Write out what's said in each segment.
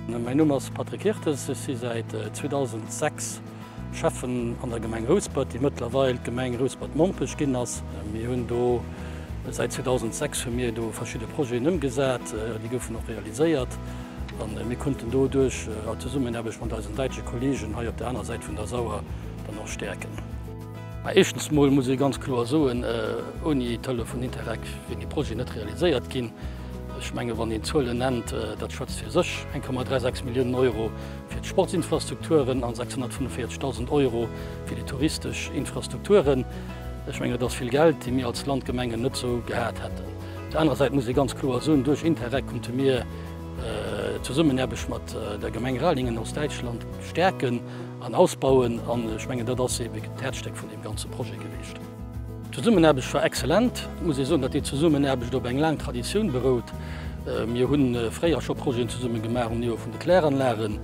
Mäin Numm ass Patrick Hirtes, ech si säit 2006 Schäffen an der Gemeng Rouspert, déi mëttlerweil d'Gemeng Rouspert-Mompech ginn ass. Mir hunn do säit 2006 hu mir do verschidde Projeten ëmgesat, déi goufen och realiséiert a mir konnten doduerch d'Zesummenaarbecht mat eisen däitsche Kollegen hei op der aner Säit vun der Sauer dann och stäerken. Mä éischtens mol muss ee ganz kloer soen, ouni d'Hëllef vun Interreg wier dee Projet net realiséiert ginn. Ech menge wann een d'Zuelen nennt, dat schwätzt fir sech, 1,36 Milliounen Euro fir d'Sportsinfrastrukturen an 645.000 Euro fir déi touristesch Infrastrukturen. Ech mengen, dat ass vill Geld, déi mir als Landgemengen net esou gehat hätten. Op der anerer Säit muss ee ganz kloer soen, duerch Interreg konnte mir d'Zesummenaarbecht mat der Gemeng Ralingen aus Däitschland stäerken an ausbauen. An ech mengen, dat ass eebe d'Häerzstéck vun deem ganze Projet gewiescht. D'Zesummenaarbecht war exzellent. Et muss ee soen, datt déi Zesummenaarbecht op eng laang Traditioun berout. Mir hu fréier scho Projeten zesumme gemaach um Niveau vun de Kläranlagen.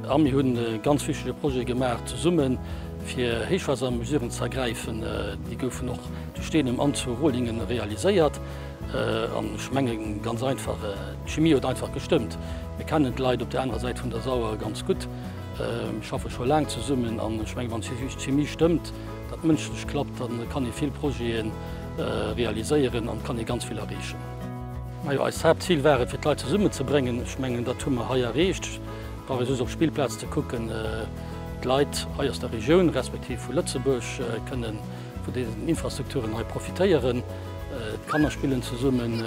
A mir hunn e ganz wichtege Projet gemaach zesumme fir Héichwaassermesuren ze ergräifen. Déi goufen och zu Steenem an zu Rohlingen realiséiert. An ech menge ganz einfach, d'Chimie huet einfach gestëmmt. Mir kennen d'Leit op där anerer Säit vun der Sauer ganz gutt. Mir schaffe scho laang zesummen an ech menge wann d'Chimie stëmmt, dat mënschlech klappt, da kann ee vill Projete realiséieren an kann ee ganz vill erreechen. Majo, eist Haaptzil war et, fir d'Leit zesummenzebréngen. Ech mengen, dat hu mer hei erreecht. Et brauch ee just op d'Spillplaz ze kucken. D'Leit hei aus der Regioun, respektiv vu Lëtzebuerg, kënne vun deenen Infrastrukturen hei profitéieren. D'Kanner spillen zesummen,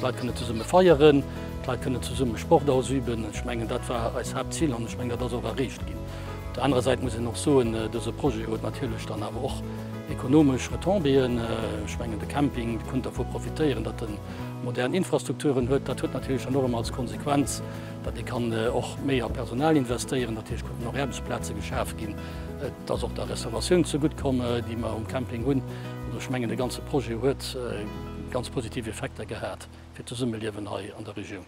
d'Leit kënne zesumme feieren, d'Leit kënne zesumme Sport ausüben. Ech mengen, dat war eist Haaptzil an ech mengen, dat ass och erreecht ginn. Op der anerer Säit muss een och soen, dëse Projet huet natierlech dann awer och ekonomesch Retombéeën. Ech mengen, de Camping konnt dervu profitéieren, datt en modern Infrastrukturen huet. Dat huet natierlech dann och ëmmer als Konsequenz, datt ee kann och méi a Personal investéieren. Natierlech konnten och Aarbechtsplaze geschaf ginn. Et ass och der Restauratioun zegutt komm, déi mer um Camping hunn. Also ech mengen, de ganze Projet huet ganz positiv Effekter gehat fir d'Zesummeliewen hei an der Regioun.